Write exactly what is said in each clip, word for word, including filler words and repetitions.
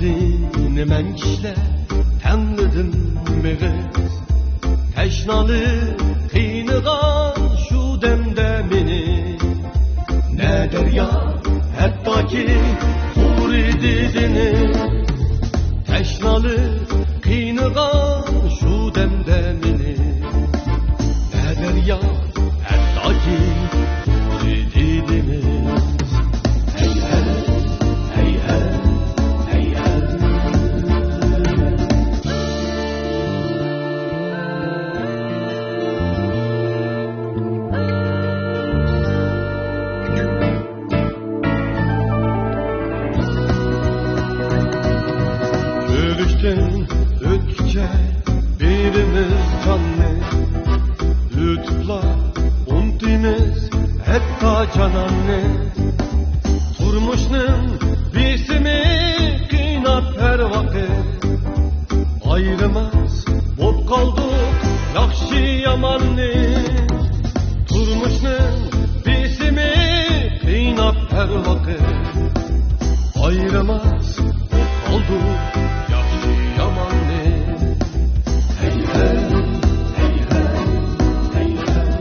سېنى مەن چىشلەپ تەڭلىدىم مېغىز، تەشنالىق قىينىغان شۇ دەمدە مېنى. نە دەريا ھەتتاكى قۇرۇدى دېنىز، تەشنالىق قىينىغان شۇ دەمدە مېنى. نە دەريا ھەتتاكى قۇرۇدى دېنىز. ھەي ھەي، ھەي ھەي، ھەي ھەي. كۆرۈشتىن ئۆتكۈچە بىرىمىز جاننى، ئۆتۈپلا ئۇنتۇيمىز ھەتتا جاناننى. تۇرمۇشنىڭ بېسىمى قىيناپ ھەر ۋاقىت، ئايرىماس بوپ قالدۇق ياخشى ياماننى. تۇرمۇشنىڭ بېسىمى قىيناپ ھەر ۋاقىت، ئايرىماس بوپ قالدۇق ياخشى ياماننى. ھەي ھەي، ھەي ھەي، ھەي ھەي.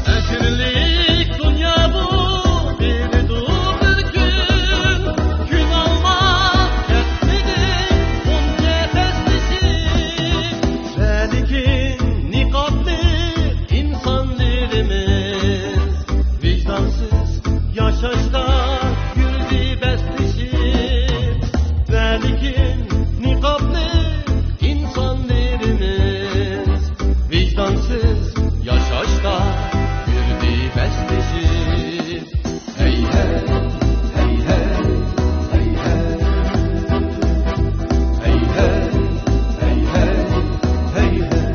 ئەسىرلىك دۇنيا بۇ، بېرىدۇ بىر كۈن. كۈن ئالما كەتمىدى بۇنچە پەسلىشىپ، ۋە لېكىن نىقابلىق ئىنسانلىرىمىز ۋىجدانسىز ياشاشقا يۈردى بەسلىشىپ، ۋە لېكىن نىقابلىق ئىنسانلىرىمىز ۋىجدانسىز ياشاشقا يۈردى بەسلىشىپ. ھەي ھەي، ھەي ھەي، ھەي ھەي. ھەي ھەي، ھەي ھەي، ھەي ھەي.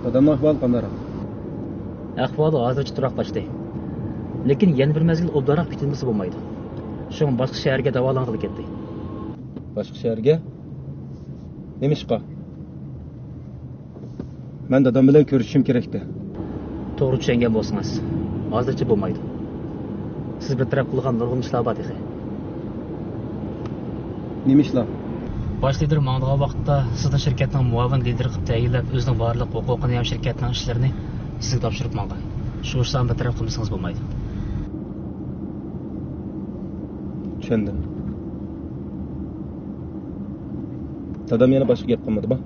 دادامنىڭ ئەھۋالى قانداقراق؟ ئەھۋالى ھازىرچە تۇراقلاشتى. لېكىن يەنە بىر مەزگىل ئوبدانراق كۈتۈلمىسە بولمايدۇ. شۇڭا باشقا شەھەرگە داۋالانغىلى كەتتى. باشقا شەھەرگە؟ نېمىشقا؟ مەن دادام بىلەن كۆرۈشۈشۈم كېرەكتى. توغرا چۈشەنگەن بولسىڭىز، ھازىرچە بولمايدۇ. سىز بىر تەرەپ قىلغان نۇرغۇن ئىشلار بار تېخى. نېمە ئىشلار؟ باش لىدىر ماڭىدىغان ۋاقىتتا سىزنى شىركەتنىڭ مۇئاۋىن لىدىرى قىلىپ تەيىنلەپ، ئۆزىنىڭ بارلىق ھوقۇقىنى ھەم شىركەتنىڭ ئىشلىرىنى سىزگە تاپشۇرۇپ ماڭغان. شۇ ئىشلارنى بىر تەرەپ قىلمىسىڭىز بولمايدۇ. چۈشەندىم. دادام يەنە باشقا گەپ قىلمىدىما؟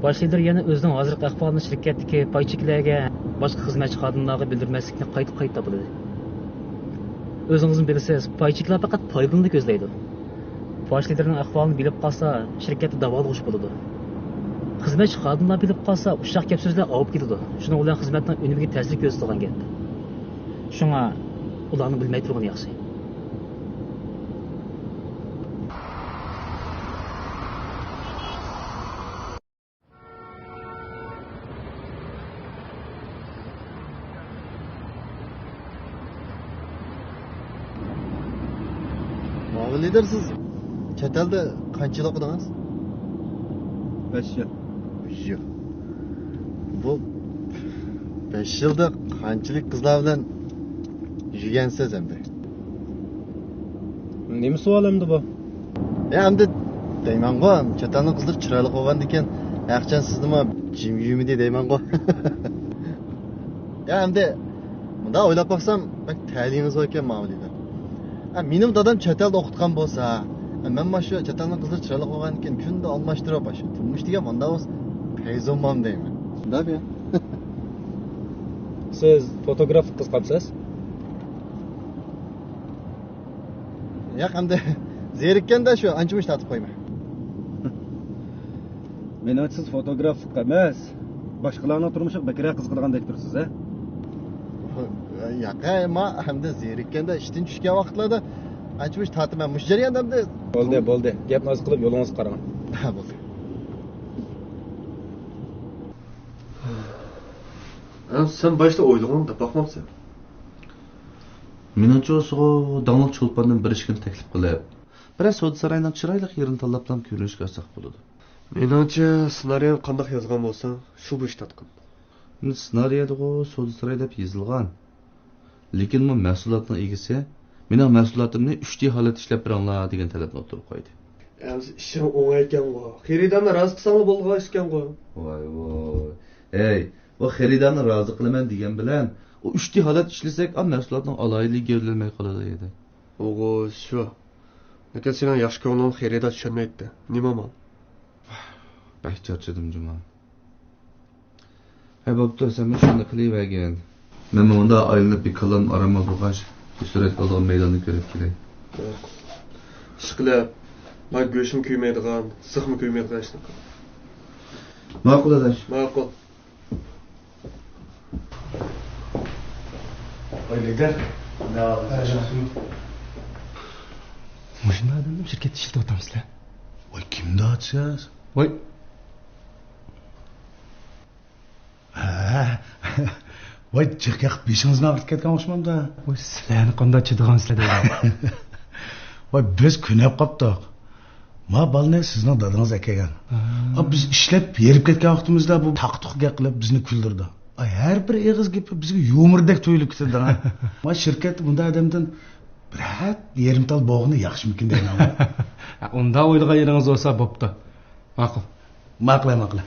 باش لىدىر يەنە ئۆزىنىڭ ھازىرقى ئەھۋالىنى شىركەتتىكى پاي چېكىلەرگە، باشقا خىزمەتچى خادىملارغا بىلدۈرمەسلىكنى قايتا قايتا تاپىلىدى. ئۆزىڭىزمۇ بىلىسىز، پاي چېكىلەر پەقەت پايدىنىلا كۆزلەيدۇ. باش لىدىرنىڭ ئەھۋالىنى بىلىپ قالسا، شىركەتتە داۋالغۇش بولىدۇ. خىزمەتچى خادىملار بىلىپ قالسا، ئۇششاق گەپ سۆزلەر ئاۋۇپ كېتىدۇ. شۇنىڭ بىلەن خىزمەتنىڭ ئۈنۈمىگە تەسىر كۆرسىتىدىغان گەپ. شۇڭا ئۇلارنىڭ بىلمەي تۇرغىنى ياخشى. ماۋۇ لىدىر، سىز چەت ئەلدە قانچە يىل ئوقۇدىڭىز؟ بەش يىل. بەش يىل. بۇ بەش يىلدا قانچىلىك قىزلار بىلەن يۈرگەنسىز ئەمدى؟ نېمە سوئال ئەمدى بۇ؟ يا ئەمدى دەيمەنغۇ، چەت ئەلنىڭ قىزلىرى چىرايلىق بولغاندىكىن، ھەقچان سىزنىمۇ جىم يۈرمىدى دەيمەنغۇ. يا ئەمدى مۇنداق ئويلاپ باقسام، بەك تەلىيىڭىز باركەن ماۋۇ دېدى. ھە، مېنىڭ دادام چەت ئەلدە ئوقۇتقان بولسا، ھە، مەن مانا شۇ چەت ئەلنىڭ قىزلىرى چىرايلىق بولغاندىكىن كۈندە ئالماشتۇرۇپ، شۇ تۇرمۇش دېگەن مۇنداق بولسا پەيزۇمام دەيمەن. شۇنداقمۇ يا؟ سىز فوتوگرافلىق قىزىقامسىز؟ ياق، ئەمدى زېرىككەندە شۇ ئانچە-مۇنچە تارتىپ قويىمەن. مېنىڭچە سىز فوتوگرافلىق ئەمەس، باشقىلارنىڭ تۇرمۇشىغا بەكرەك قىزىقىدىغاندەك تۇرىسىز، ھە؟ ياق، ھە، ما ئەمدى زېرىككەندە ئىشتىن چۈشكەن ۋاقىتلاردا ئانچە-مۇنچە تارتىمەن. مۇشۇ جەرياندا ئەمدى. بولدى، بولدى. گەپنى ئاز قىلىپ يولىڭىزغا قاراڭ. ھە، بولدى. ھە، سەن باشتا ئويلىغىنىڭنى دەپ باقمامسەن؟ مېنىڭچە، ئۇسىغۇ داڭلىق چولپاندىن بىر ئىشىكنى تەكلىپ قىلىپ، بىرەر سودا ساراينىڭ چىرايلىق يېرىنى تاللاپلا كۆرۈنۈشكە ئالساق بولىدۇ. مېنىڭچە، سېنارىيەنى قانداق يازغان بولساڭ، شۇ بويىچە تارتقىن. سېنارىيەدىغۇ سودا ساراي دەپ يېزىلغان. لېكىنمۇ مەھسۇلاتنىڭ ئىگىسى، مېنىڭ مەھسۇلاتىمنى ئۈچ دى ھالەتتە ئىشلەپ بېرىڭلار دېگەن تەلەپنى ئوتتۇرىغا قويدى. ئەمىسە ئىشىڭ ئوڭايكەنغۇ، خېرىدارنى رازى قىلساڭلا بولىدىغان ئىشكەنغۇ. ۋاي ۋاي. ھەي، ئۇ خېرىدارنى رازى قىلىمەن دېگەن بىلەن، ئۇ ئۈچ دى ھالەتتە ئىشلىسەك، ئا مەھسۇلاتنىڭ ئالاھىدىلىكى گەۋدىلەنمەي قالىدۇ ئىدى. ئۇغۇ شۇ. لېكىن سېنىڭ ياخشى كۆڭلۈڭنى خېرىدار چۈشەنمەيتتى. نېمە ئامال؟ بەك چارچىدىم جۇما. ھەي، بوپتۇ، سەن مۇشۇنى قىلىۋەرگىن. مەن مۇندا ئايلىنىپ بىر كاللام ئارام ئالغاچ، بىر سۈرەت ئالىدىغان مەيداننى كۆرۈپ كېلەي. ئىشقىلىپ، ما گۆشمۇ كۆيمەيدىغان، زىخمۇ كۆيمەيدىغان ئىشنى قىل. ماقۇل، ئاداش. ماقۇل. ۋاي، لىدىر. مۇشۇنداق ئادەمنى شىركەتتە ئىشلىتىۋاتامسىلەر؟ ۋاي، كىمدە ئاتىسىز؟ ۋاي. ھە. ۋاي، جىق يېقىپ بېشىڭىزنى ئاغرىتىپ كەتكەن ئوخشىمامدا؟ ۋاي، سىلەرنى قانداق چىدىغانسىلەر دەيمەن. ۋاي، بىز كۆنۈپ قاپتۇق. ما بالىنى سىزنىڭ دادىڭىز ئەكەلگەن. ھە. ئا، بىز ئىشلەپ ھېرىپ كەتكەن ۋاقتىمىزدا بۇ تاقا-تۇقا گەپ قىلىپ بىزنى كۈلدۈردى. ئا، ھەر بىر ئېغىز گېپى بىزگە يۇمۇردەك تۇيۇلۇپ كېتىدۇ، ھە. ما شىركەتتە بۇنداق ئادەمدىن بىرەر يېرىم تال بوغىنى ياخشىمىكىن دەيمەن. ھە، ئۇنداق ئويلىغان يېرىڭىز بولسا بوپتۇ. ماقۇل. ماقۇل، ماقۇل.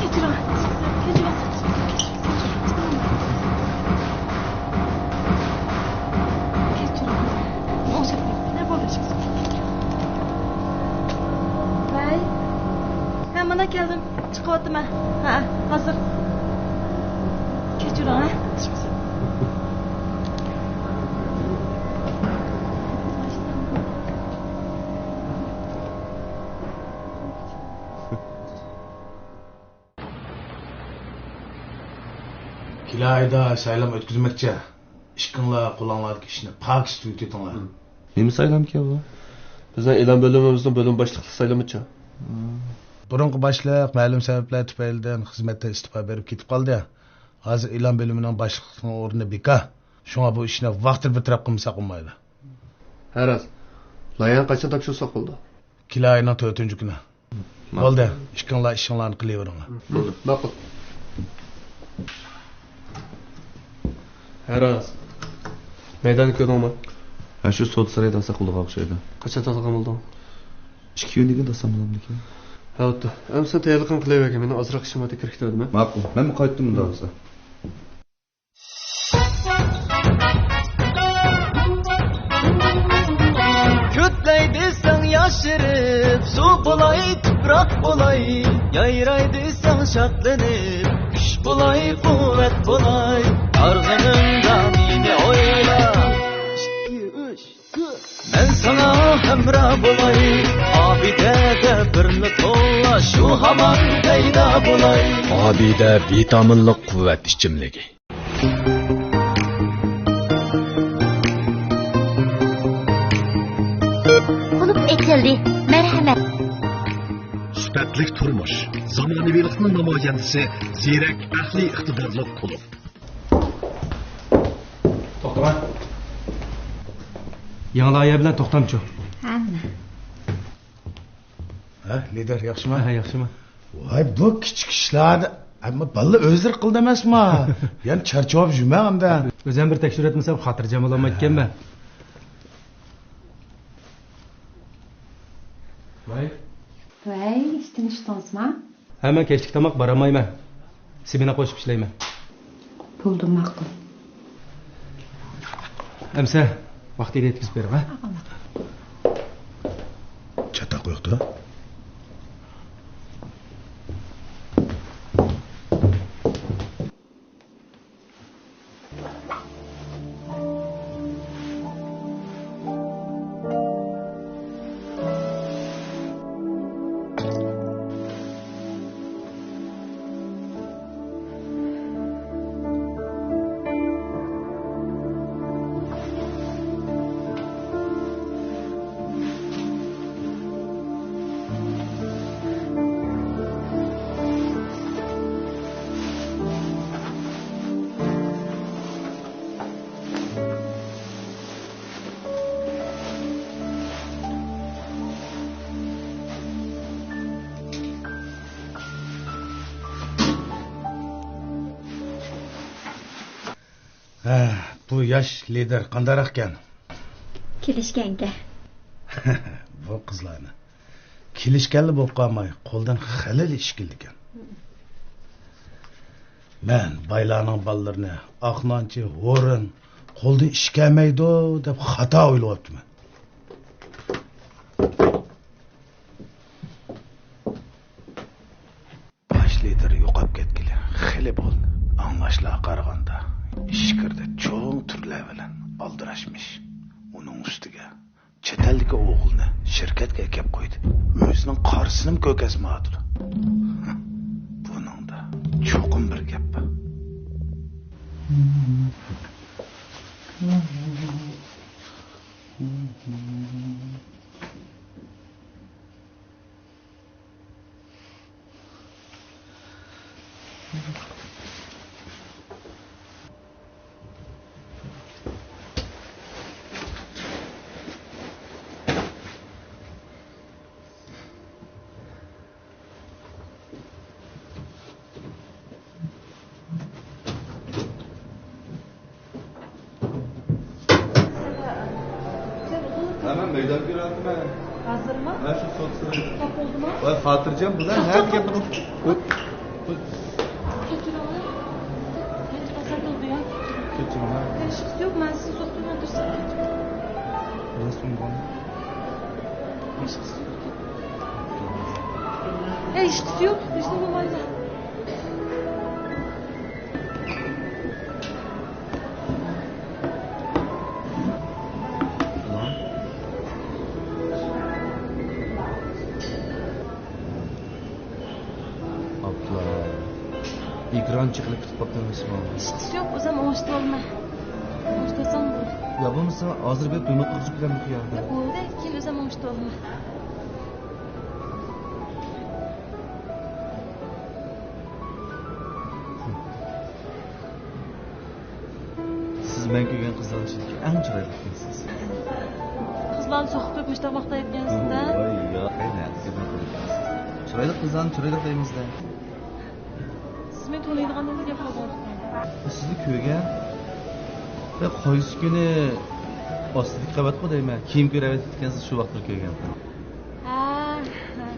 كەچۈرۈڭ. كەچۈرۈڭ. كەچۈرۈڭ. ئوڭشاپ بېرىڭ. نە بولدى؟ ۋەي. ھە، مانا كەلدىم. چىقىۋاتىمەن. ھە، ھازىر. كەچۈرۈڭ، ھە. كېلەر ئايدا سايلام ئۆتكۈزمەكچى. ئىككىڭلار قولۇڭلاردىكى ئىشنى پاكىز تۈگىتىۋېتىڭلار. نېمە سايلامكەن بۇ؟ بىزنىڭ ئېلان بۆلۈمىمىزنىڭ بۆلۈم باشلىقلىق سايلىمىچۇ؟ بۇرۇنقى باشلىق مەلۇم سەۋەبلەر تۈپەيلىدىن خىزمەتتىن ئىستېپا بېرىپ كېتىپ قالدى. ھازىر ئېلان بۆلۈمىنىڭ باشلىقلىقىنىڭ ئورنى بىكار. شۇڭا بۇ ئىشنى ۋاقتىدا بىر تەرەپ قىلمىساق بولمايدۇ. ھە، راست. لايىھەنى قاچان تاپشۇرساق بولىدۇ؟ كېلەر ئاينىڭ تۆتىنچى كۈنى. ماقۇل. بولدى، ئىككىڭلار ئىشىڭلارنى قىلىۋېرىڭلار. بولدى، ماقۇل. ھە، راست. مەيداننى كۆردۈڭمۇ؟ ھە، شۇ سودا سارايدا ئاساق بولغان ئوخشايدۇ. قاچان تارتىلغان بولدىڭ؟ ئىككى كۈندىن كېيىن تارتسام بولامدىكىن؟ ھە، بوپتۇ. ئەمسە تەييارلىقىڭنى قىلىۋەرگىن، مېنىڭ ئازراق ئىشىم بار، كىرىشتۈردىمەن. ماقۇل، مەنمۇ قايتتىم ئۇنداق بولسا. كۆتلەي دېسەڭ ياشىرىپ، سۇ بولاي، تۇپراق بولاي، يايراي دېسەڭ شادلىنىپ، كۈچ بولاي، قۇۋۋەت بولاي، ئارغىنىڭدا مېنى ئويلا. ئىككى، ئۈچ، تۆت. مەن ساڭا ھەمراھ بولاي، ئابىدەدە بىرلا توۋلا، شۇ ھامان پەيدا بولاي. ئابىدە ۋىتامىنلىق قۇۋۋەت ئىچىملىكى. بولۇپ ئېچىلدى. مەرھەمەت. سۈپەتلىك تۇرمۇش، زامانىۋىلىقنىڭ نامايەندىسى، زېرەك، ئەقلىي ئىقتىدارلىق كۇلۇب. توختىما. يېڭى لايىھە بىلەن توختامچۇ؟ ھە. ھە، لىدىر، ياخشىما؟ ھە، ياخشىما. ۋاي، بۇ كىچىك ئىشلاردا، ئەمما بالىلار ئۆزلىرى قىلىدۇ ئەمەسما؟ يەنە چارچاپ يۈرمەڭ ئەمدى. ئۆزۈم بىر تەكشۈرۈۋەتمىسەم، خاتىرجەم بولالمايدىكەنمەن. ۋاي. ۋاي، ئىشتىن چۈشتىڭىزما؟ ھە، مەن كەچلىك تاماق بارالمايمەن. سمېنا قوشۇپ ئىشلەيمەن. بولدى، ماقۇل. ئەمسە ۋاقتىدا يەتكۈزۈپ بېرىڭ، ھە؟ چاتاق يوقتۇ. ھە، بۇ ياش لىدىر قانداقراقكەن؟ كېلىشكەنكەن. بۇ قىزلارنى. كېلىشكەنلا بولۇپ قالماي، قولدىن خېلىلا ئىش كېلىدىكەن. مەن بايلارنىڭ بالىلىرىنى ئاق نانچى، ھورۇن، قولدىن ئىش كەلمەيدۇ دەپ خاتا ئويلىۋاپتىمەن. باش لىدىر يوقاپ كەتكىلى خېلى بولدى. ئاڭلاشلارغا قارىغاندا، ئىچكىرىدە چوڭ تۈرلەر بىلەن ئالدىراشمىش. ئۇنىڭ ئۈستىگە چەت ئەلدىكى ئوغلىنى شىركەتكە ئەكەپ قويدى. ئۆزىنىڭ قارىسىنىمۇ كۆرگەزمەيۋاتىدۇ. بۇنىڭدا چوقۇم بىر گەپ بار. ھە، مەن مەيدان كۆرۈۋاتىمەن. ھازىرمۇ؟ ھە، شۇ سوتسىز. توپ بولدىمۇ؟ ۋاي، خاتىرجەم بولۇڭ، توپ، ھەر توپ، گەپنى توپ. كەچۈرۈڭلار. كەچ بازار بولدى يا. كەچۈرۈڭلار. ھېچقىسى يوق، مەن سىزنى سوقتۇرماي تۇرسام. بىراز سوڭغان. ھېچقىسى يوق. ھېچقىسى يوق، ھېچنېمە بولمايدۇ. ئاپلا. ئېكران چېقىلىپ كېتىپ قاپتۇ ئەمەسمۇ؟ ھېچقىسى يوق، ئۆزۈم ئوڭشىتىۋالىمەن. ئوڭشىتىۋالسام بولدى. يا بولمىسا ھازىر بېرىپ نومۇر قىلغۇزۇپ بېرەمدىكىن يا؟ ياق، بولدى، كېيىن ئۆزۈم ئوڭشىتىۋالىمەن. سىز مەن كۆرگەن قىزلار ئىچىدىكى ئەڭ چىرايلىق ئىكەنسىز. قىزلارنى سوقۇپ قويۇپ مۇشۇنداق ماختايدىكەنسىز-دە. ۋاي، ياق، ئەي، نەدە گەپنى قىلىدىكەنسىز؟ چىرايلىق قىزلارنى چىرايلىق دەيمىز-دە. سىز مېنى تونۇيدىغاندىن گەپ قىلىۋاتىمەن. سىزنى كۆرگەن. قايسى كۈنى ئاستىدىكى قەۋەتقۇ دەيمەن، كىيىم كۆرۈۋېتىپتىكەنسىز، شۇ ۋاقىتلار كۆرگەن. ھە، ھە.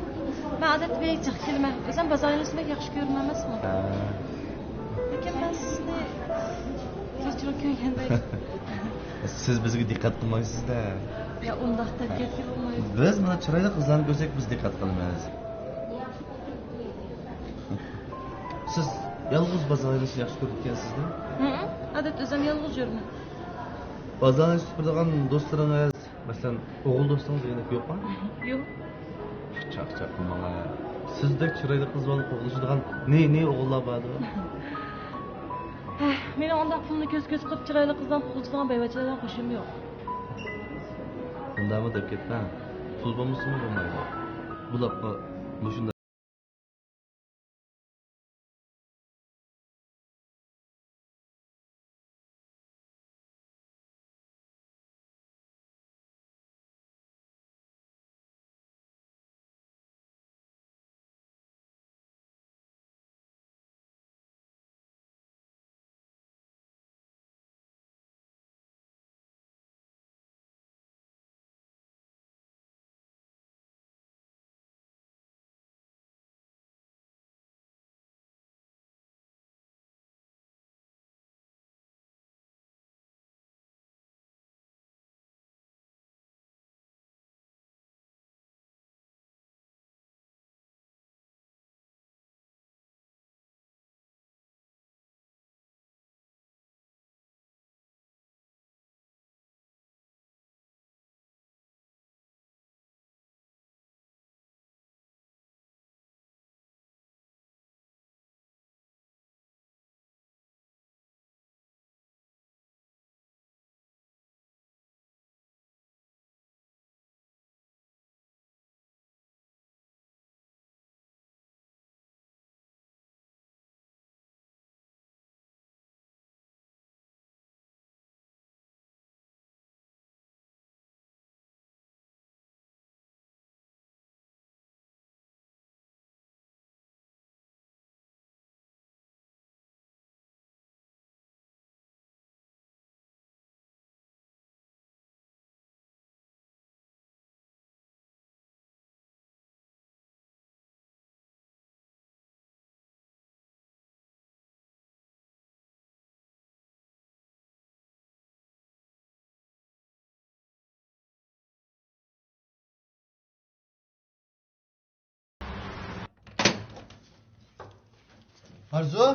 مەن ئادەتتە بەك جىق كېلىمەن. ئۆزۈم بازار ئايلىنىشنى بەك ياخشى كۆرىمەن ئەمەسمۇ؟ ھە. لېكىن مەن سىزنى كەچۈرۈپ كۆرگەندەك. سىز بىزگە دىققەت قىلمايسىز-دە. يا، ئۇنداق دەپ گەپكە بولمايدۇ. بىز مانا چىرايلىق قىزلارنى كۆرسەك، بىز دىققەت قىلىمىز. سىز يالغۇز بازار ئايلىنىشنى ياخشى كۆرىدىكەنسىز-دە؟ ھە، ئادەتتە ئۆزۈم يالغۇز يۈرىمەن. بازار ئايلىنىشتا تۇرىدىغان دوستلىرىڭىز، مەسىلەن، ئوغۇل دوستىڭىز دېگەندەك يوقمۇ؟ يوق. چاقچاق قىلماڭ. سىزدەك چىرايلىق قىز بىلەن قوغلىشىدىغان نى، نى ئوغۇللار باردۇ. ھە، مېنىڭ ئۇنداق پۇلنى كۆز-كۆز قىلىپ چىرايلىق قىز بىلەن قوغلىشىدىغان بەيۋەچچىلەر بىلەن خوشۇم يوق. ئۇنداقمۇ دەپ كەتمەڭ. پۇل بولمىسىمۇ بولمايدۇ. بۇلارغا مۇشۇنداق. ئارزۇ؟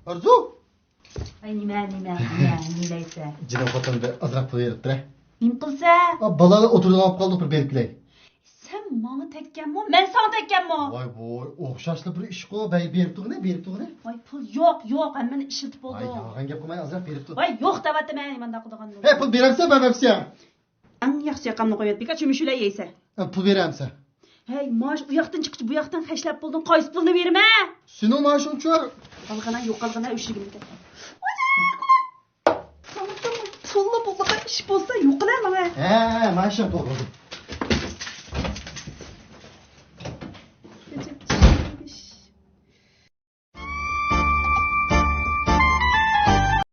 ئارزۇ؟ ئاي، نېمە، نېمە، نېمە، نېمە دەيسەن؟ جېنىم خوتۇن، بىر ئازراق پۇل بېرىپ تۇرە. نېمە قىلسا؟ ئا، بالىلار ئولتۇرىدىغان بولۇپ قالدۇق، بىر بېرىپ كېلەي. سەن ماڭا تەگكەنمۇ، مەن ساڭا تەگكەنمۇ؟ ۋاي، ۋاي، ئوخشاشلا بىر ئىشقۇ، بەي، بېرىپ تۇرغىنە، بېرىپ تۇرغىنە. ۋاي، پۇل يوق، يوق، ھەممىنى ئىشلىتىپ ۋاي، بولدۇم. يالغان گەپ قىلماي، ئازراق بېرىپ تۇر. ۋاي، يوق دەۋاتىمەن، مانداق قىلىدىغان. ھەي، پۇل بېرەمسەن، بەرمەمسەن؟ ئەڭ ياخشى ياقامنى قويۇۋەت، بىكار چۆمۈچۈلەر يەيسەن. ھە، پۇل بېرەمسەن؟ ھەي، مائاش ئۇ ياقتىن چىققىچە بۇ ياقتىن خەجلەپ بولدۇڭ، قايسى پۇلنى بېرىمەن؟ سېنىڭ مائاشىڭچۇ؟ يوقالغىنا، يوقالغىنا، ئۆشۈگۈم كەتتى. پۇللا بولىدىغان ئىش بولسا يوقىلە ماڭا. ھە، ھە، مائاشىڭ توغرا.